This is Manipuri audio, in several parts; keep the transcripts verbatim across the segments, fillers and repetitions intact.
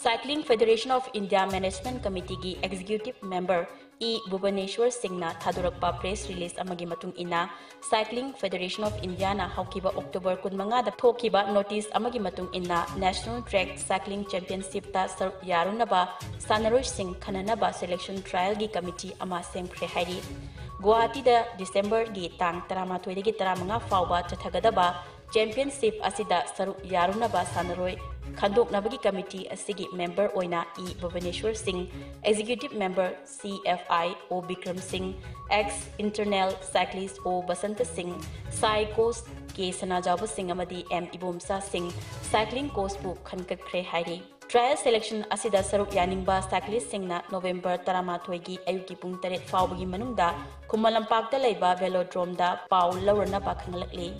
Cycling Federation of India Management Committeeꯒꯤ Executive Member E Bhubaneswar ꯁꯤꯡꯅ ꯊꯥꯗꯣꯔꯛꯄ press release ꯑꯃꯒꯤ ꯃꯇꯨꯡ ꯏꯟꯅ, Cycling Federation of Indiaꯅ ꯍꯧꯈꯤꯕ October ꯀꯨꯟꯃꯉꯥꯗ ꯊꯣꯛꯈꯤꯕ notice ꯑꯃꯒꯤ ꯃꯇꯨꯡ ꯏꯟꯅ, National Track Cycling Championshipꯇ ꯁꯔꯨꯛ ꯌꯥꯔꯨꯅꯕ ꯁꯥꯟꯅꯔꯣꯏꯁꯤꯡ ꯈꯟꯅꯅꯕ selection trialꯒꯤ committee ꯑꯃ ꯁꯦꯝꯈ꯭ꯔꯦ ꯍꯥꯏꯔꯤ꯫ ꯒꯨꯋꯥꯍꯥꯇꯤꯗ Decemberꯒꯤ ꯇꯥꯡ ꯇꯔꯥꯃꯥꯊꯣꯏꯗꯒꯤ ꯇꯔꯥꯃꯉꯥ ꯐꯥꯎꯕ ꯆꯠꯊꯒꯗꯕ championship ꯑꯁꯤꯗ ꯁꯔꯨꯛ ꯌꯥꯔꯨꯅꯕ ꯁꯥꯟꯅꯔꯣꯏ ꯈꯟꯗꯣꯛꯅꯕꯒꯤ committee ꯑꯁꯤꯒꯤ member ꯑꯣꯏꯅ ꯏ ꯚꯨꯕꯅꯦꯁ꯭ꯋꯔ ꯁꯤꯡ, Executive Member C F I O Bikram ꯁꯤꯡ, ex internal cyclist O Basanta ꯁꯤꯡ, ꯁꯥꯏ coach ꯀꯦ ꯁꯅꯥꯖꯥꯎꯕ ꯁꯤꯡ ꯑꯃꯗꯤ ꯑꯦꯝ ꯏꯕꯣꯝꯆꯥ ꯁꯤꯡ cycling coachꯄꯨ ꯈꯟꯒꯠꯈ꯭ꯔꯦ ꯍꯥꯏꯔꯤ꯫ Trial selection ꯑꯁꯤꯗ ꯁꯔꯨꯛ ꯌꯥꯅꯤꯡꯕ cyclistꯁꯤꯡꯅ November ꯇꯔꯥꯃꯥꯊꯣꯏꯒꯤ ꯑꯌꯨꯛꯀꯤ ꯄꯨꯡ ꯇꯔꯦꯠ ꯐꯥꯎꯕꯒꯤ ꯃꯅꯨꯡꯗ ꯈꯨꯃꯟ ꯂꯝꯄꯥꯛꯇ ꯂꯩꯕ Veloodromeꯗ ꯄꯥꯎ ꯂꯧꯔꯅꯕ ꯈꯪꯍꯜꯂꯛꯂꯤ꯫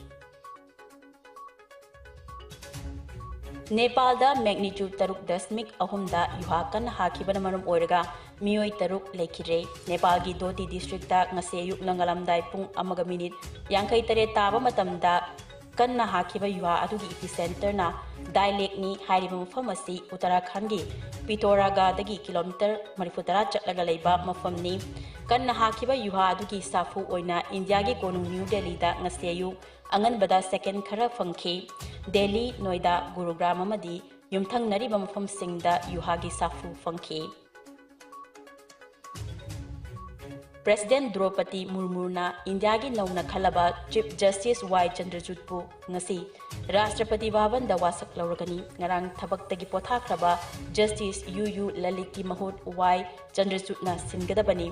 ꯅꯦꯄꯥꯜꯗ magnitude ꯇꯔꯨꯛ ꯗꯁꯃꯤꯛ ꯑꯍꯨꯝꯗ ꯌꯨꯍꯥ ꯀꯟꯅ ꯍꯥꯈꯤꯕꯅ ꯃꯔꯝ ꯑꯣꯏꯔꯒ ꯃꯤꯑꯣꯏ ꯇꯔꯨꯛ ꯂꯩꯈꯤꯗ꯭ꯔꯦ꯫ ꯅꯦꯄꯥꯜꯒꯤ ꯗꯣꯇꯤ districtꯇ ꯉꯁꯤ ꯑꯌꯨꯛ ꯅꯣꯡꯉꯥꯜꯂꯝꯗꯥꯏ ꯄꯨꯡ ꯑꯃꯒ minute ꯌꯥꯡꯈꯩ ꯇꯔꯦꯠ ꯇꯥꯕ ꯃꯇꯝꯗ ꯀꯟꯅ ꯍꯥꯈꯤꯕ ꯌꯨꯍꯥ ꯑꯗꯨꯒꯤ epicenterꯅ ꯗꯥꯏꯂꯦꯛꯅꯤ꯫ ꯍꯥꯏꯔꯤꯕ ꯃꯐꯝ ꯑꯁꯤ ꯎꯠꯇꯔꯥꯈꯟꯒꯤ ꯄꯤꯊꯣꯔꯥꯒꯥꯗꯒꯤ kilometre ꯃꯔꯤꯐꯨꯇꯔꯥ ꯆꯠꯂꯒ ꯂꯩꯕ ꯃꯐꯝꯅꯤ꯫ ꯀꯟꯅ ꯍꯥꯈꯤꯕ ꯌꯨꯍꯥ ꯑꯗꯨꯒꯤ ꯁꯥꯐꯨ ꯑꯣꯏꯅ ꯏꯟꯗꯤꯌꯥꯒꯤ ꯀꯣꯅꯨꯡ ꯅ꯭ꯌꯨ ꯗꯦꯜꯂꯤꯗ ꯉꯁꯤ ꯑꯌꯨꯛ ꯑꯉꯟꯕꯗ second ꯈꯔ ꯐꯪꯈꯤ꯫ ꯗꯦꯜꯂꯤ, ꯅꯣꯏꯗꯥ, ꯒꯨꯔꯨꯒ꯭ꯔꯥꯝ ꯑꯃꯗꯤ ꯌꯨꯝꯊꯪꯅꯔꯤꯕ ꯃꯐꯝꯁꯤꯡꯗ ꯌꯨꯍꯥꯒꯤ ꯁꯥꯐꯨ ꯐꯪꯈꯤ꯫ President ꯗ꯭ꯔꯧꯄꯗꯤ ꯃꯨꯔꯃꯨꯅ ꯏꯟꯗꯤꯌꯥꯒꯤ ꯅꯧꯅ ꯈꯜꯂꯕ Chief Justice ꯋꯥꯏ ꯆꯟꯗ꯭ꯔꯆꯨꯗꯄꯨ ꯉꯁꯤ ꯔꯥꯁꯇ꯭ꯔꯄꯇꯤ ꯚꯕꯟꯗ ꯋꯥꯁꯛ ꯂꯧꯔꯒꯅꯤ꯫ ꯉꯔꯥꯡ ꯊꯕꯛꯇꯒꯤ ꯄꯣꯊꯥꯈ꯭ꯔꯕ Justice ꯌꯨ ꯌꯨ ꯂꯂꯤꯠꯀꯤ ꯃꯍꯨꯠ ꯋꯥꯏ ꯆꯟꯗ꯭ꯔꯆꯨꯗꯅ ꯁꯤꯟꯒꯗꯕꯅꯤ꯫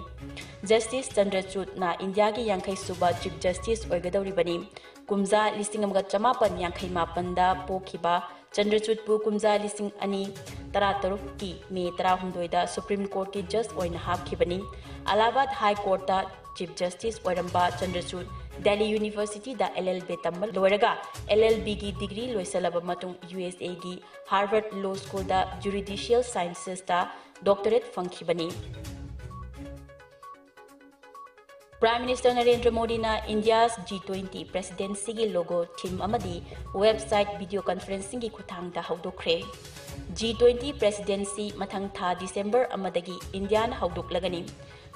Justice ꯆꯟꯗ꯭ꯔꯆꯨꯗꯅ ꯏꯟꯗꯤꯌꯥꯒꯤ ꯌꯥꯡꯈꯩ ꯁꯨꯕ Chief Justice ꯑꯣꯏꯒꯗꯧꯔꯤꯕꯅꯤ꯫ ꯀꯨꯝꯖꯥ ꯂꯤꯁꯤꯡ ꯑꯃꯒ ꯆꯃꯥꯄꯟ ꯌꯥꯡꯈꯩ ꯃꯥꯄꯟꯗ ꯄꯣꯛꯈꯤꯕ ꯆꯟꯗ꯭ꯔꯆꯨꯗꯄꯨ ꯀꯨꯝꯖꯥ ꯂꯤꯁꯤꯡ ꯑꯅꯤ ꯇꯔꯥꯇꯔꯨꯛꯀꯤ May ꯇꯔꯥꯍꯨꯝꯗꯣꯏꯗ Supreme Courtꯀꯤ judge ꯑꯣꯏꯅ ꯍꯥꯞꯈꯤꯕꯅꯤ꯫ ꯑꯂꯥꯍꯥꯕꯥꯗ High Courtꯇ Chief Justice ꯑꯣꯏꯔꯝꯕ ꯆꯟꯗ꯭ꯔꯆꯨꯗ Delhi Universityꯗ L L B ꯇꯝꯕ ꯂꯣꯏꯔꯒ L L Bꯒꯤ degree ꯂꯣꯏꯁꯤꯜꯂꯕ ꯃꯇꯨꯡ U S Aꯒꯤ Harvard Law Schoolꯗ Judicial Sciencesꯇ doctorate ꯐꯪꯈꯤꯕꯅꯤ꯫ Prime Minister Narendra ꯃꯣꯗꯤꯅ India's G twenty presidencyꯒꯤ logo, theme ꯑꯃꯗꯤ website video conferencingꯒꯤ ꯈꯨꯠꯊꯥꯡꯗ ꯍꯧꯗꯣꯛꯈ꯭ꯔꯦ꯫ G twenty presidency ꯃꯊꯪ ꯊꯥ December ꯑꯃꯗꯒꯤ ꯏꯟꯗꯤꯌꯥꯅ ꯍꯧꯗꯣꯛꯂꯒꯅꯤ꯫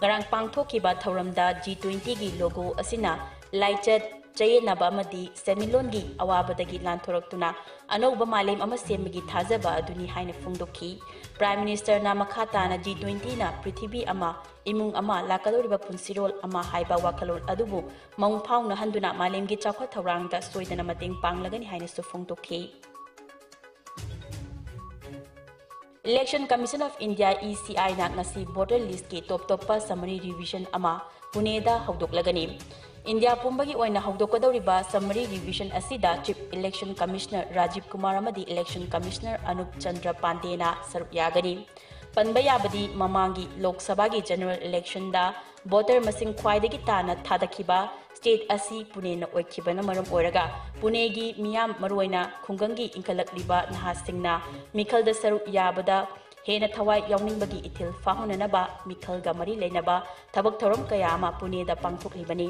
ꯉꯔꯥꯡ ꯄꯥꯡꯊꯣꯛꯈꯤꯕ ꯊꯧꯔꯝꯗ G twenty ꯒꯤ logo ꯑꯁꯤꯅ ꯂꯥꯏꯆꯠ ꯆꯌꯦꯠꯅꯕ ꯑꯃꯗꯤ ꯁꯦꯟꯃꯤꯠꯂꯣꯟꯒꯤ ꯑꯋꯥꯕꯗꯒꯤ ꯂꯥꯟꯊꯣꯔꯛꯇꯨꯅ ꯑꯅꯧꯕ ꯃꯥꯂꯦꯝ ꯑꯃ ꯁꯦꯝꯕꯒꯤ ꯊꯥꯖꯕ ꯑꯗꯨꯅꯤ ꯍꯥꯏꯅ ꯐꯣꯡꯗꯣꯛꯈꯤ꯫ Prime Minister ꯅ ꯃꯈꯥ ꯇꯥꯅ G twenty ꯅ ꯄ꯭ꯔꯤꯊꯤꯕꯤ ꯑꯃ, ꯏꯃꯨꯡ ꯑꯃ ꯂꯥꯛꯀꯗꯧꯔꯤꯕ ꯄꯨꯟꯁꯤꯔꯣꯜ ꯑꯃ ꯍꯥꯏꯕ ꯋꯥꯈꯜꯂꯣꯟ ꯑꯗꯨꯕꯨ ꯃꯄꯨꯡ ꯐꯥꯎꯅꯍꯟꯗꯨꯅ ꯃꯥꯂꯦꯝꯒꯤ ꯆꯥꯎꯈꯠ ꯊꯧꯔꯥꯡꯗ ꯁꯣꯏꯗꯅ ꯃꯇꯦꯡ ꯄꯥꯡꯂꯒꯅꯤ ꯍꯥꯏꯅꯁꯨ ꯐꯣꯡꯗꯣꯛꯈꯤ꯫ Election Commission of India, E C I ꯅ ꯉꯁꯤ voter list ꯀꯤ ꯇꯣꯞ ꯇꯣꯞꯄ summary revision ꯑꯃ ꯄꯨꯅꯦꯗ ꯍꯧꯗꯣꯛꯂꯒꯅꯤ꯫ ꯏꯟꯗꯤꯌꯥ ꯄꯨꯝꯕꯒꯤ ꯑꯣꯏꯅ ꯍꯧꯗꯣꯛꯀꯗꯧꯔꯤꯕ summary revision ꯑꯁꯤꯗ Chief Election Commissioner Rajiv Kumar ꯑꯃꯗꯤ Election Commissioner ꯑꯅꯨꯞ ꯆꯟꯗ꯭ꯔ ꯄꯥꯟꯗꯦꯅ ꯁꯔꯨꯛ ꯌꯥꯒꯅꯤ꯫ ꯄꯟꯕ ꯌꯥꯕꯗꯤ, ꯃꯃꯥꯡꯒꯤ ꯂꯣꯛ ꯁꯚꯥꯒꯤ general election ꯗ voter ꯃꯁꯤꯡ ꯈ꯭ꯋꯥꯏꯗꯒꯤ ꯇꯥꯅ ꯊꯥꯗꯈꯤꯕ state ꯑꯁꯤ ꯄꯨꯅꯦꯅ ꯑꯣꯏꯈꯤꯕꯅ ꯃꯔꯝ ꯑꯣꯏꯔꯒ, ꯄꯨꯅꯦꯒꯤ ꯃꯤꯌꯥꯝ, ꯃꯔꯨꯑꯣꯏꯅ ꯈꯨꯡꯒꯪꯒꯤ ꯏꯟꯈꯠꯂꯛꯂꯤꯕ ꯅꯍꯥꯁꯤꯡꯅ ꯃꯤꯈꯜꯗ ꯁꯔꯨꯛ ꯌꯥꯕꯗ ꯍꯦꯟꯅ ꯊꯋꯥꯏ ꯌꯥꯎꯅꯤꯡꯕꯒꯤ ꯏꯊꯤꯜ ꯐꯥꯎꯍꯟꯅꯅꯕ ꯃꯤꯈꯜꯒ ꯃꯔꯤ ꯂꯩꯅꯕ ꯊꯕꯛ ꯊꯧꯔꯝ ꯀꯌꯥ ꯑꯃ ꯄꯨꯅꯦꯗ ꯄꯥꯡꯊꯣꯛꯂꯤꯕꯅꯤ꯫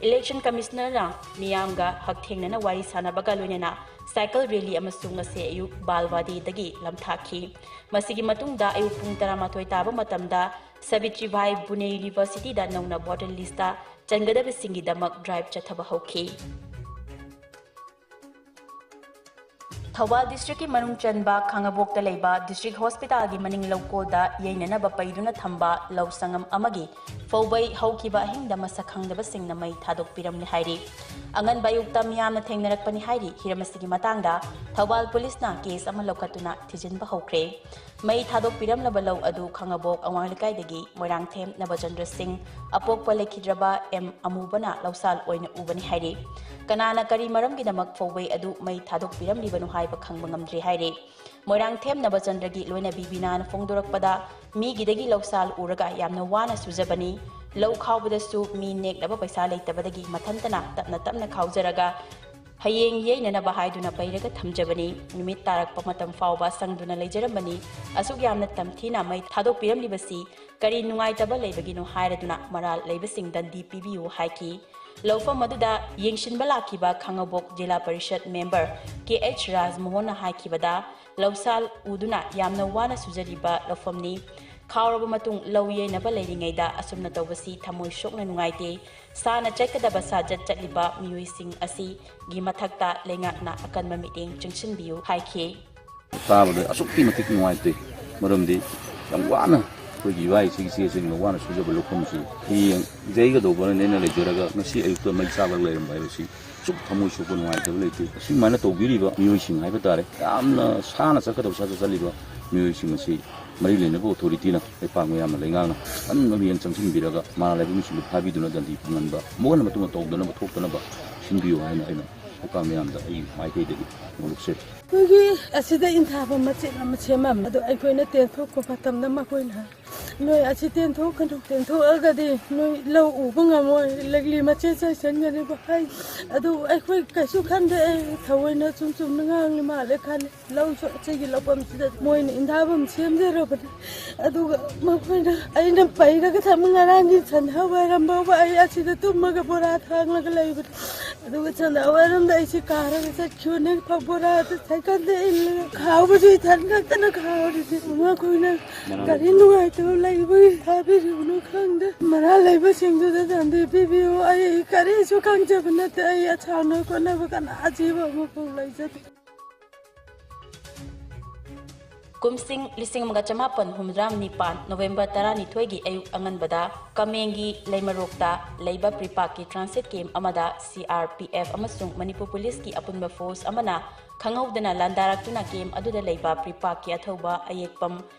Election Commissioner ꯅ ꯃꯤꯌꯥꯝꯒ ꯍꯛꯊꯦꯡꯅꯅ ꯋꯥꯔꯤ ꯁꯥꯟꯅꯕꯒ ꯂꯣꯏꯅꯅ cycle rally ꯑꯃꯁꯨ ꯉꯁꯤ ꯑꯌꯨꯛ ꯕꯥꯜꯋꯥꯗꯤꯗꯒꯤ ꯂꯝꯊꯥꯈꯤ꯫ ꯃꯁꯤꯒꯤ ꯃꯇꯨꯡꯗ ꯑꯌꯨꯛ ꯄꯨꯡ ꯇꯔꯥꯃꯥꯊꯣꯏ ꯇꯥꯕ ꯃꯇꯝꯗ ꯁꯥꯕꯤꯇ꯭ꯔꯤꯕꯥꯏ ꯄꯨꯅꯦ University ꯗ ꯅꯧꯅ voter list ꯇ ꯆꯟꯒꯗꯕꯁꯤꯡꯒꯤꯗꯃꯛ drive ꯆꯠꯊꯕ ꯍꯧꯈꯤ꯫ ꯊꯧꯕꯥꯜ district ꯀꯤ ꯃꯅꯨꯡ ꯆꯟꯕ ꯈꯥꯉꯕꯣꯛꯇ ꯂꯩꯕ district hospital ꯒꯤ ꯃꯅꯤꯡ ꯂꯧꯀꯣꯜꯗ ꯌꯩꯅꯅꯕ ꯄꯩꯗꯨꯅ ꯊꯝꯕ ꯂꯧ ꯁꯪꯉꯝ ꯑꯃꯒꯤ ꯐꯧꯕꯩ ꯍꯧꯈꯤꯕ ꯑꯍꯤꯡꯗ ꯃꯁꯛ ꯈꯪꯗꯕꯁꯤꯡꯅ ꯃꯩ ꯊꯥꯗꯣꯛꯄꯤꯔꯝꯂꯦ ꯍꯥꯏꯔꯤ꯫ ꯑꯉꯟꯕ ꯑꯌꯨꯛꯇ ꯃꯤꯌꯥꯝꯅ ꯊꯦꯡꯅꯔꯛꯄꯅꯤ ꯍꯥꯏꯔꯤ꯫ ꯍꯤꯔꯝ ꯑꯁꯤꯒꯤ ꯃꯇꯥꯡꯗ ꯊꯧꯕꯥꯜ police ꯅ case ꯑꯃ ꯂꯧꯈꯠꯇꯨꯅ ꯊꯤꯖꯤꯟꯕ ꯍꯧꯈ꯭ꯔꯦ꯫ ꯃꯩ ꯊꯥꯗꯣꯛꯄꯤꯔꯝꯂꯕ ꯂꯧ ꯑꯗꯨ ꯈꯥꯉꯕꯣꯛ ꯑꯋꯥꯡ ꯂꯩꯀꯥꯏꯗꯒꯤ ꯃꯣꯏꯔꯥꯡꯊꯦꯝ ꯅꯕꯆꯟꯗ꯭ꯔ ꯁꯤꯡ, ꯑꯄꯣꯛꯄ ꯂꯩꯈꯤꯗ꯭ꯔꯕ ꯑꯦꯝ ꯑꯃꯨꯕꯅ ꯂꯧꯁꯥꯜ ꯑꯣꯏꯅ ꯎꯕꯅꯤ ꯍꯥꯏꯔꯤ꯫ ꯀꯅꯥꯅ ꯀꯔꯤ ꯃꯔꯝꯒꯤꯗꯃꯛ ꯐꯧꯕꯩ ꯑꯗꯨ ꯃꯩ ꯊꯥꯗꯣꯛꯄꯤꯔꯝꯂꯤꯕꯅꯣ ꯍꯥꯏꯕ ꯈꯪꯕ ꯉꯝꯗ꯭ꯔꯤ ꯍꯥꯏꯔꯤ꯫ ꯃꯣꯏꯔꯥꯡꯊꯦꯝ ꯅꯕꯆꯟꯗ꯭ꯔꯒꯤ ꯂꯣꯏꯅꯕꯤ ꯕꯤꯅꯥꯅ ꯐꯣꯡꯗꯣꯔꯛꯄꯗ, ꯃꯤꯒꯤꯗꯒꯤ ꯂꯧꯁꯥꯜ ꯎꯔꯒ ꯌꯥꯝꯅ ꯋꯥꯅ ꯁꯨꯖꯕꯅꯤ꯫ ꯂꯧ ꯈꯥꯎꯕꯗꯁꯨ ꯃꯤ ꯅꯦꯛꯅꯕ ꯄꯩꯁꯥ ꯂꯩꯇꯕꯗꯒꯤ ꯃꯊꯟꯇꯅ ꯇꯞꯅ ꯇꯞꯅ ꯈꯥꯎꯖꯔꯒ ꯍꯌꯦꯡ ꯌꯩꯅꯅꯕ ꯍꯥꯏꯗꯨꯅ ꯄꯩꯔꯒ ꯊꯝꯖꯕꯅꯤ꯫ ꯅꯨꯃꯤꯠ ꯇꯥꯔꯛꯄ ꯃꯇꯝ ꯐꯥꯎꯕ ꯁꯪꯗꯨꯅ ꯂꯩꯖꯔꯝꯕꯅꯤ꯫ ꯑꯁꯨꯛ ꯌꯥꯝꯅ ꯇꯝꯊꯤꯅ ꯃꯩ ꯊꯥꯗꯣꯛꯄꯤꯔꯝꯂꯤꯕꯁꯤ ꯀꯔꯤ ꯅꯨꯡꯉꯥꯏꯇꯕ ꯂꯩꯕꯒꯤꯅꯣ ꯍꯥꯏꯔꯗꯨꯅ ꯃꯔꯥꯜ ꯂꯩꯕꯁꯤꯡ ꯗꯟꯗꯤ ꯄꯤꯕꯤꯌꯨ ꯍꯥꯏꯈꯤ꯫ ꯂꯧꯐꯝ ꯑꯗꯨꯗ ꯌꯦꯡꯁꯤꯟꯕ ꯂꯥꯛꯈꯤꯕ ꯈꯥꯉꯕꯣꯛ ꯖꯤꯂꯥ ꯄꯔꯤꯁꯠ ꯃꯦꯝꯕꯔ ꯀꯦ ꯑꯩꯆ ꯔꯥꯖꯃꯣꯍꯟꯅ ꯍꯥꯏꯈꯤꯕꯗ, ꯂꯧꯁꯥꯜ ꯎꯗꯨꯅ ꯌꯥꯝꯅ ꯋꯥꯅ ꯁꯨꯖꯔꯤꯕ ꯂꯧꯐꯝꯅꯤ꯫ ꯈꯥꯎꯔꯕ ꯃꯇꯨꯡ ꯂꯧ ꯌꯩꯅꯕ ꯂꯩꯔꯤꯉꯩꯗ ꯑꯁꯨꯝꯅ ꯇꯧꯕꯁꯤ ꯊꯃꯣꯏ ꯁꯣꯛꯅ ꯅꯨꯡꯉꯥꯏꯇꯦ꯫ ꯁꯥꯅ ꯆꯠꯀꯗꯕ ꯁꯥꯖꯠ ꯆꯠꯂꯤꯕ ꯃꯤꯑꯣꯏꯁꯤꯡ ꯑꯁꯤꯒꯤ ꯃꯊꯛꯇ ꯂꯩꯉꯥꯛꯅ ꯑꯀꯟꯕ ꯃꯤꯠꯌꯦꯡ ꯆꯪꯁꯤꯟꯕꯤꯌꯨ ꯍꯥꯏꯈꯤ꯫ ꯇꯥꯕꯗ ꯑꯁꯨꯛꯀꯤ ꯃꯇꯤꯛ ꯅꯨꯡꯉꯥꯏꯇꯦ꯫ ꯃꯔꯝꯗꯤ ꯌꯥꯝ ꯋꯥꯅ ꯑꯩꯈꯣꯏꯒꯤ ꯏꯕꯥ ꯏꯆꯦ ꯏꯆꯦꯁꯤꯡꯅ ꯋꯥꯅ ꯁꯨꯖꯕ ꯂꯧꯐꯝꯁꯤ ꯍꯌꯦꯡ ꯌꯩꯒꯗꯧꯕꯅꯦꯅ ꯂꯩꯖꯔꯒ ꯉꯁꯤ ꯑꯌꯨꯛꯇ ꯃꯩ ꯆꯥꯛꯂꯒ ꯂꯩꯔꯝꯕ ꯍꯥꯏꯕꯁꯤ ꯑꯁꯨꯛ ꯊꯃꯣꯏ ꯁꯣꯛꯄ ꯅꯨꯡꯉꯥꯏꯇꯕ ꯂꯩꯇꯦ꯫ ꯑꯁꯨꯃꯥꯏꯅ ꯇꯧꯕꯤꯔꯤꯕ ꯃꯤꯑꯣꯏꯁꯤꯡ ꯍꯥꯏꯕ ꯇꯥꯔꯦ, ꯌꯥꯝꯅ ꯁꯥꯅ ꯆꯠꯀꯗꯕ ꯁꯥꯖꯠ ꯆꯠꯂꯤꯕ ꯃꯤꯑꯣꯏꯁꯤꯡ ꯑꯁꯤ ꯃꯔꯤ ꯂꯩꯅꯕ ꯑꯣꯊꯣꯔꯤꯇꯤꯅ, ꯂꯩꯄꯥꯛ ꯃꯤꯌꯥꯝꯅ, ꯂꯩꯉꯥꯛꯅ ꯀꯟꯅ ꯃꯤꯠꯌꯦꯡ ꯆꯪꯁꯤꯟꯕꯤꯔꯒ ꯃꯔꯥꯜ ꯂꯩꯕ ꯃꯤꯁꯤꯡꯗꯨ ꯐꯥꯕꯤꯗꯨꯅ ꯗꯟꯗꯤ ꯐꯪꯍꯟꯕ, ꯑꯃꯨꯛ ꯍꯟꯅ ꯃꯇꯨꯡꯗ ꯇꯧꯗꯅꯕ ꯊꯣꯛꯇꯅꯕ ꯁꯤꯟꯕꯤꯌꯨ ꯍꯥꯏꯅ ꯑꯩꯅ ꯂꯩꯄꯥꯛ ꯃꯤꯌꯥꯝꯗ ꯑꯩꯒꯤ ꯃꯥꯏꯀꯩꯗꯒꯤ ꯐꯣꯡꯗꯣꯛꯆꯔꯤ꯫ ꯑꯩꯈꯣꯏꯒꯤ ꯑꯁꯤꯗ ꯏꯟꯊꯥꯐꯝ ꯃꯆꯦꯠ ꯑꯃ ꯁꯦꯝꯃꯝꯃꯦ꯫ ꯑꯗꯣ ꯑꯩꯈꯣꯏꯅ ꯇꯦꯟꯊꯣꯛꯄ ꯃꯇꯝꯗ ꯃꯈꯣꯏꯅ, "ꯅꯣꯏ ꯑꯁꯤ ꯇꯦꯟꯊꯣꯛꯀꯅꯨ, ꯇꯦꯟꯊꯣꯛꯑꯒꯗꯤ ꯅꯣꯏ ꯂꯧ ꯎꯕ ꯉꯝꯃꯣꯏ, ꯂꯤꯛꯂꯤ ꯃꯆꯦꯠ ꯆꯥꯏꯁꯟꯒꯅꯦꯕ" ꯍꯥꯏ꯫ ꯑꯗꯨ ꯑꯩꯈꯣꯏ ꯀꯩꯁꯨ ꯈꯟꯗꯦ, ꯑꯩ ꯊꯑꯣꯏꯅ ꯁꯨꯝ ꯆꯨꯝꯅ ꯉꯥꯡꯂꯤ ꯃꯥꯜꯂꯦ ꯈꯜꯂꯦ꯫ ꯂꯧꯁꯨ ꯑꯁꯤꯒꯤ ꯂꯧꯐꯝꯁꯤꯗ ꯃꯣꯏꯅ ꯏꯟꯊꯥꯐꯝ ꯁꯦꯝꯖꯔꯕꯅꯤ꯫ ꯑꯗꯨꯒ ꯃꯈꯣꯏꯅ, ꯑꯩꯅ ꯄꯩꯔꯒ ꯊꯝꯃ ꯉꯔꯥꯡꯒꯤ ꯁꯟꯙꯥ ꯋꯥꯏꯔꯝ ꯐꯥꯎꯕ ꯑꯩ ꯑꯁꯤꯗ ꯇꯨꯝꯃꯒ ꯕꯣꯔꯥ ꯊꯥꯡꯂꯒ ꯂꯩꯕꯅꯤ꯫ ꯑꯗꯨꯒ ꯁꯟꯙꯥ ꯋꯥꯏꯔꯝꯗ ꯑꯩꯁꯤ ꯀꯥꯔꯒ ꯆꯠꯈꯤꯕꯅꯤ꯫ ꯕꯣꯔꯥꯗ ꯁꯥꯏꯀꯜꯗ ꯏꯜꯂꯒ ꯈꯥꯎꯕꯁꯨ ꯏꯊꯟ ꯈꯛꯇꯅ ꯈꯥꯎꯔꯤꯅꯤ꯫ ꯃꯈꯣꯏꯅ ꯀꯔꯤ ꯅꯨꯡꯉꯥꯏꯇꯕ ꯂꯩꯕꯒꯤ ꯊꯥꯕꯤꯔꯤꯕꯅꯣ ꯈꯪꯗꯦ꯫ ꯃꯔꯥꯜ ꯂꯩꯕꯁꯤꯡꯗꯨꯗ ꯗꯟꯗꯤ ꯄꯤꯕꯤꯌꯨ꯫ ꯑꯩ ꯀꯔꯤꯁꯨ ꯈꯪꯖꯕ ꯅꯠꯇꯦ꯫ ꯑꯩ ꯑꯁꯥꯎꯅ ꯈꯣꯠꯅꯕ ꯀꯅꯥ ꯑꯖꯤꯕ ꯑꯃꯐꯥꯎ ꯂꯩꯖꯗꯦ꯫ ꯀꯨꯝꯁꯤꯡ ꯂꯤꯁꯤꯡ ꯑꯃꯒ ꯆꯃꯥꯄꯟ ꯍꯨꯝꯐꯨꯇꯔꯥ ꯅꯤꯄꯥꯟ ꯅꯣꯕꯦꯝꯕꯔ ꯇꯔꯥꯅꯤꯊꯣꯏꯒꯤ ꯑꯌꯨꯛ ꯑꯉꯟꯕꯗ ꯀꯃꯦꯡꯒꯤ ꯂꯩꯃꯔꯣꯛꯇ ꯂꯩꯕ ꯄ꯭ꯔꯤꯄꯥꯛꯀꯤ ꯇ꯭ꯔꯥꯟꯁꯤꯠ ꯀꯦꯝꯞ ꯑꯃꯗ ꯁꯤ ꯑꯥꯔ ꯄꯤ ꯑꯦꯐ ꯑꯃꯁꯨꯡ ꯃꯅꯤꯄꯨꯔ ꯄꯨꯂꯤꯁꯀꯤ ꯑꯄꯨꯟꯕ ꯐꯣꯔꯁ ꯑꯃꯅ ꯈꯪꯍꯧꯗꯅ ꯂꯥꯟꯗꯥꯔꯛꯇꯨꯅ ꯀꯦꯝꯞ ꯑꯗꯨꯗ ꯂꯩꯕ ꯄ꯭ꯔꯤꯄꯥꯛꯀꯤ ꯑꯊꯧꯕ ꯑꯌꯦꯛꯄꯝ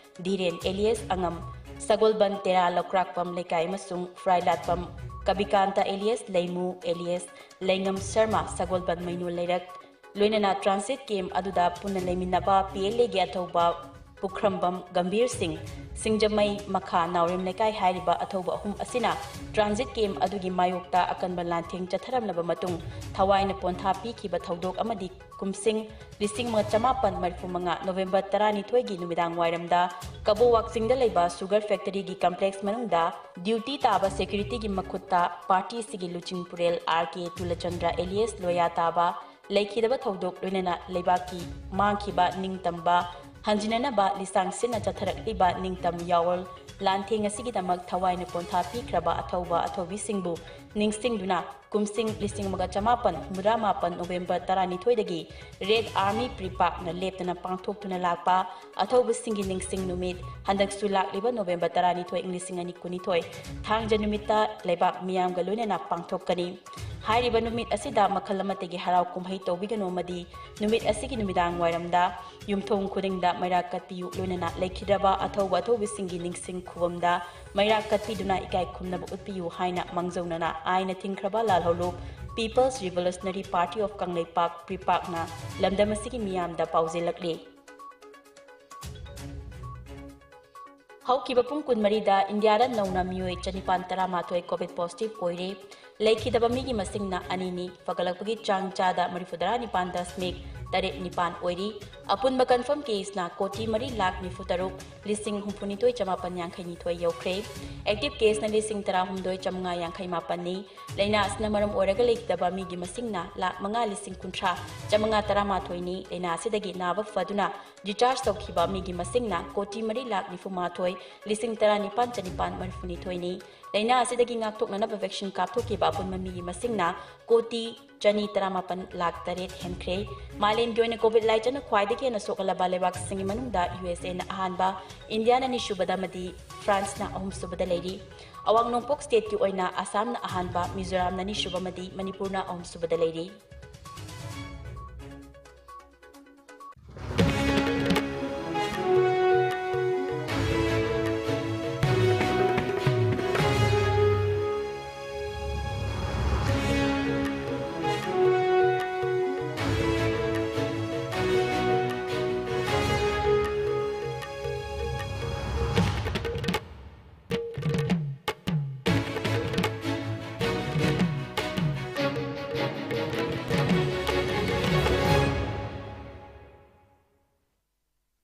ꯙꯤꯔꯦꯟ ꯑꯦꯂꯤꯌꯁ ꯑꯉꯝ, ꯁꯒꯣꯜꯕꯟ ꯇꯦꯔꯥ ꯂꯧꯀ꯭ꯔꯥꯛꯄꯝ ꯂꯩꯀꯥꯏ ꯑꯃꯁꯨꯡ ꯐ꯭ꯔꯥꯏꯂꯥꯠꯄꯝ ꯀꯕꯤꯀꯥꯟꯇ ꯑꯦꯂꯤꯌꯁ ꯂꯩꯃꯨ ꯑꯦꯂꯤꯌꯁ ꯂꯩꯉꯝ ꯁꯔꯃ ꯁꯒꯣꯜꯕꯟ ꯃꯩꯅꯣ ꯂꯩꯔꯛ ꯂꯣꯏꯅꯅ ꯇ꯭ꯔꯥꯟꯁꯤꯠ ꯀꯦꯝꯞ ꯑꯗꯨꯗ ꯄꯨꯟꯅ ꯂꯩꯃꯤꯟꯅꯕ ꯄꯤ ꯑꯦꯜ ꯑꯦꯒꯤ ꯑꯊꯧꯕ ꯄꯨꯈ꯭ꯔꯝꯕꯝ ꯒꯝꯚꯤꯔ ꯁꯤꯡ, ꯁꯤꯡꯖꯃꯩ ꯃꯈꯥ ꯅꯥꯎꯔꯦꯝ ꯂꯩꯀꯥꯏ ꯍꯥꯏꯔꯤꯕ ꯑꯊꯧꯕ ꯑꯍꯨꯝ ꯑꯁꯤꯅ ꯇ꯭ꯔꯥꯟꯖꯤꯠ ꯀꯦꯝ ꯑꯗꯨꯒꯤ ꯃꯥꯌꯣꯛꯇ ꯑꯀꯟꯕ ꯂꯥꯟꯊꯦꯡ ꯆꯠꯊꯔꯝꯂꯕ ꯃꯇꯨꯡ ꯊꯋꯥꯏꯅ ꯄꯣꯟꯊꯥ ꯄꯤꯈꯤꯕ ꯊꯧꯗꯣꯛ ꯑꯃꯗꯤ ꯀꯨꯝꯁꯤꯡ ꯂꯤꯁꯤꯡ ꯑꯃ ꯆꯃꯥꯄꯟ ꯃꯔꯤꯐꯨ ꯃꯉꯥ ꯅꯣꯚꯦꯝꯕꯔ ꯇꯔꯥꯅꯤꯊꯣꯏꯒꯤ ꯅꯨꯃꯤꯗꯥꯡ ꯋꯥꯏꯔꯝꯗ ꯀꯕꯣꯋꯥꯛ ꯆꯤꯡꯗ ꯂꯩꯕ sugar factory ꯒꯤ complex ꯃꯅꯨꯡꯗ duty ꯇꯥꯕ security ꯒꯤ ꯃꯈꯨꯠꯇ party ꯑꯁꯤꯒꯤ ꯂꯨꯆꯤꯡ ꯄꯨꯔꯦꯜ ꯑꯥꯔ ꯀꯦ ꯇꯨꯂꯆꯟꯗ꯭ꯔ alias ꯂꯣꯌꯥ ꯇꯥꯕ ꯂꯩꯈꯤꯗꯕ ꯊꯧꯗꯣꯛ ꯂꯣꯏꯅꯅ ꯂꯩꯕꯥꯛꯀꯤ ꯃꯥꯡꯈꯤꯕ ꯅꯤꯡꯇꯝꯕ ꯍꯟꯖꯤꯟꯅꯅꯕ ꯂꯤꯁꯥꯡ ꯁꯤꯠꯅ ꯆꯠꯊꯔꯛꯂꯤꯕ ꯅꯤꯡꯇꯝ ꯌꯥꯑꯣꯜ ꯂꯥꯟꯊꯦꯡ ꯑꯁꯤꯒꯤꯗꯃꯛ ꯊꯋꯥꯏꯅ ꯄꯣꯟꯊꯥ ꯄꯤꯈ꯭ꯔꯕ ꯑꯊꯧꯕ ꯑꯊꯧꯕꯤꯁꯤꯡꯕꯨ ꯅꯤꯡꯁꯤꯡꯗꯨꯅ ꯀꯨꯝꯁꯤꯡ ꯂꯤꯁꯤꯡ ꯑꯃꯒ ꯆꯃꯥꯄꯟ ꯍꯨꯝꯐꯨꯇꯔꯥ ꯃꯥꯄꯟ ꯅꯣꯚꯦꯝꯕꯔ ꯇꯔꯥꯅꯤꯊꯣꯏꯗꯒꯤ Red Army ꯄ꯭ꯔꯤꯄꯥꯛꯅ ꯂꯦꯞꯇꯅ ꯄꯥꯡꯊꯣꯛꯇꯨꯅ ꯂꯥꯛꯄ ꯑꯊꯧꯕꯁꯤꯡꯒꯤ ꯅꯤꯡꯁꯤꯡ ꯅꯨꯃꯤꯠ ꯍꯟꯗꯛꯁꯨ ꯂꯥꯛꯂꯤꯕ ꯅꯣꯚꯦꯝꯕꯔ ꯇꯔꯥꯅꯤꯊꯣꯏ, ꯏꯪ ꯂꯤꯁꯤꯡ ꯑꯅꯤ ꯀꯨꯟꯅꯤꯊꯣꯏ ꯊꯥꯡꯖ ꯅꯨꯃꯤꯠꯇ ꯂꯩꯕꯥꯛ ꯃꯤꯌꯥꯝꯒ ꯂꯣꯏꯅꯅ ꯄꯥꯡꯊꯣꯛꯀꯅꯤ꯫ ꯍꯥꯏꯔꯤꯕ ꯅꯨꯃꯤꯠ ꯑꯁꯤꯗ ꯃꯈꯜ ꯑꯃꯠꯇꯒꯤ ꯍꯔꯥꯎ ꯀꯨꯝꯍꯩ ꯇꯧꯕꯤꯒꯅꯨ ꯑꯃꯗꯤ ꯅꯨꯃꯤꯠ ꯑꯁꯤꯒꯤ ꯅꯨꯃꯤꯗꯥꯡ ꯋꯥꯏꯔꯝꯗ ꯌꯨꯝꯊꯣꯡ ꯈꯨꯗꯤꯡꯗ ꯃꯩꯔꯥ ꯀꯠꯄꯤꯌꯨ, ꯂꯣꯏꯅꯅ ꯂꯩꯈꯤꯗ꯭ꯔꯕ ꯑꯊꯧꯕ ꯑꯊꯧꯕꯤꯁꯤꯡꯒꯤ ꯅꯤꯡꯁꯤꯡ ꯈꯨꯕꯝꯗ ꯃꯩꯔꯥ ꯀꯠꯄꯤꯗꯨꯅ ꯏꯀꯥꯏ ꯈꯨꯝꯅꯕ ꯎꯠꯄꯤꯌꯨ ꯍꯥꯏꯅ ꯃꯥꯡꯖꯧꯅꯅ ꯑꯥꯏꯟꯅ ꯊꯤꯡꯈ꯭ꯔꯕ ꯂꯥꯜꯍꯧꯂꯨꯞ People's Revolutionary Party of Kangleipak ꯄ꯭ꯔꯤꯄꯥꯛꯅ ꯂꯝꯗꯝ ꯑꯁꯤꯒꯤ ꯃꯤꯌꯥꯝꯗ ꯄꯥꯎꯖꯦꯜꯂꯛꯂꯤ꯫ ꯍꯧꯈꯤꯕ ꯄꯨꯡ ꯀꯨꯟꯃꯔꯤꯗ ꯏꯟꯗꯤꯌꯥꯗ ꯅꯧꯅ ꯃꯤꯑꯣꯏ ꯆꯅꯤꯄꯥꯟ ꯇꯔꯥꯃꯥꯊꯣꯏ COVID positive ꯑꯣꯏꯔꯦ꯫ ꯂꯩꯈꯤꯗꯕ ꯃꯤꯒꯤ ꯃꯁꯤꯡꯅ ꯑꯅꯤꯅꯤ꯫ ꯐꯒꯠꯂꯛꯄꯒꯤ ꯆꯥꯡ ꯆꯥꯗ ꯃꯔꯤꯐꯨꯇꯔꯥ ꯅꯤꯄꯥꯟ ꯗꯁꯃꯤꯛ ꯇꯔꯦꯠ ꯅꯤꯄꯥꯟ ꯑꯣꯏꯔꯤ꯫ ꯑꯄꯨꯟꯕ confirm caseꯅ ꯀꯣꯇꯤ ꯃꯔꯤ ꯂꯥꯈ ꯅꯤꯐꯨ ꯇꯔꯨꯛ ꯂꯤꯁꯤꯡ ꯍꯨꯝꯐꯨꯅꯤꯊꯣꯏ ꯆꯃꯥꯄꯟ ꯌꯥꯡꯈꯩ ꯅꯤꯊꯣꯏ ꯌꯧꯈ꯭ꯔꯦ꯫ Active caseꯅ ꯂꯤꯁꯤꯡ ꯇꯔꯥꯍꯨꯝꯗꯣꯏ ꯆꯥꯃꯉꯥ ꯌꯥꯡꯈꯩ ꯃꯥꯄꯟꯅꯤ꯫ ꯂꯥꯏꯅꯥ ꯑꯁꯤꯅ ꯃꯔꯝ ꯑꯣꯏꯔꯒ ꯂꯩꯈꯤꯗꯕ ꯃꯤꯒꯤ ꯃꯁꯤꯡꯅ ꯂꯥꯈ ꯃꯉꯥ ꯂꯤꯁꯤꯡ ꯀꯨꯟꯊ꯭ꯔꯥ ꯆꯥꯃꯉꯥ ꯇꯔꯥꯃꯥꯊꯣꯏꯅꯤ꯫ ꯂꯥꯏꯅꯥ ꯑꯁꯤꯗꯒꯤ ꯅꯥꯕ ꯐꯗꯨꯅ discharge ꯇꯧꯈꯤꯕ ꯃꯤꯒꯤ ꯃꯁꯤꯡꯅ ꯀꯣꯇꯤ ꯃꯔꯤ ꯂꯥꯈ ꯅꯤꯐꯨ ꯃꯥꯊꯣꯏ ꯂꯤꯁꯤꯡ ꯇꯔꯥꯅꯤꯄꯥꯟ ꯆꯅꯤꯄꯥꯟ ꯃꯔꯤꯐꯨꯅꯤꯊꯣꯏꯅꯤ꯫ ꯂꯥꯏꯅꯥ ꯑꯁꯤꯗꯒꯤ ꯉꯥꯛꯊꯣꯛꯅꯅꯕ vaccine ꯀꯥꯞꯊꯣꯛꯈꯤꯕ ꯑꯄꯨꯟꯕ ꯃꯤꯒꯤ ꯃꯁꯤꯡꯅ ꯀꯣꯇꯤ ꯆꯅꯤ ꯇꯔꯥꯃꯥꯄꯟ ꯂꯥꯈ ꯇꯔꯦꯠ ꯍꯦꯟꯈ꯭ꯔꯦ꯫ ꯃꯥꯂꯦꯝꯒꯤ ꯑꯣꯏꯅ COVID ꯂꯥꯏꯆꯠꯅ ꯈ꯭ꯋꯥꯏꯗꯒꯤ ꯍꯦꯟꯅ ꯁꯣꯛꯍꯜꯂꯕ ꯂꯩꯕꯥꯛꯁꯤꯡꯒꯤ ꯃꯅꯨꯡꯗ USAꯅ ꯑꯍꯥꯟꯕ, ꯏꯟꯗꯤꯌꯥꯅ ꯑꯅꯤꯁꯨꯕꯗ ꯑꯃꯗꯤ ꯐ꯭ꯔꯥꯟꯁꯅ ꯑꯍꯨꯝꯁꯨꯕꯗ ꯂꯩꯔꯤ꯫ ꯑꯋꯥꯡ ꯅꯣꯡꯄꯣꯛ stateꯀꯤ ꯑꯣꯏꯅ ꯑꯁꯥꯝꯅ ꯑꯍꯥꯟꯕ, ꯃꯤꯖꯣꯔꯥꯝꯅ ꯑꯅꯤꯁꯨꯕ ꯑꯃꯗꯤ ꯃꯅꯤꯄꯨꯔꯅ ꯑꯍꯨꯝꯁꯨꯕꯗ ꯂꯩꯔꯤ꯫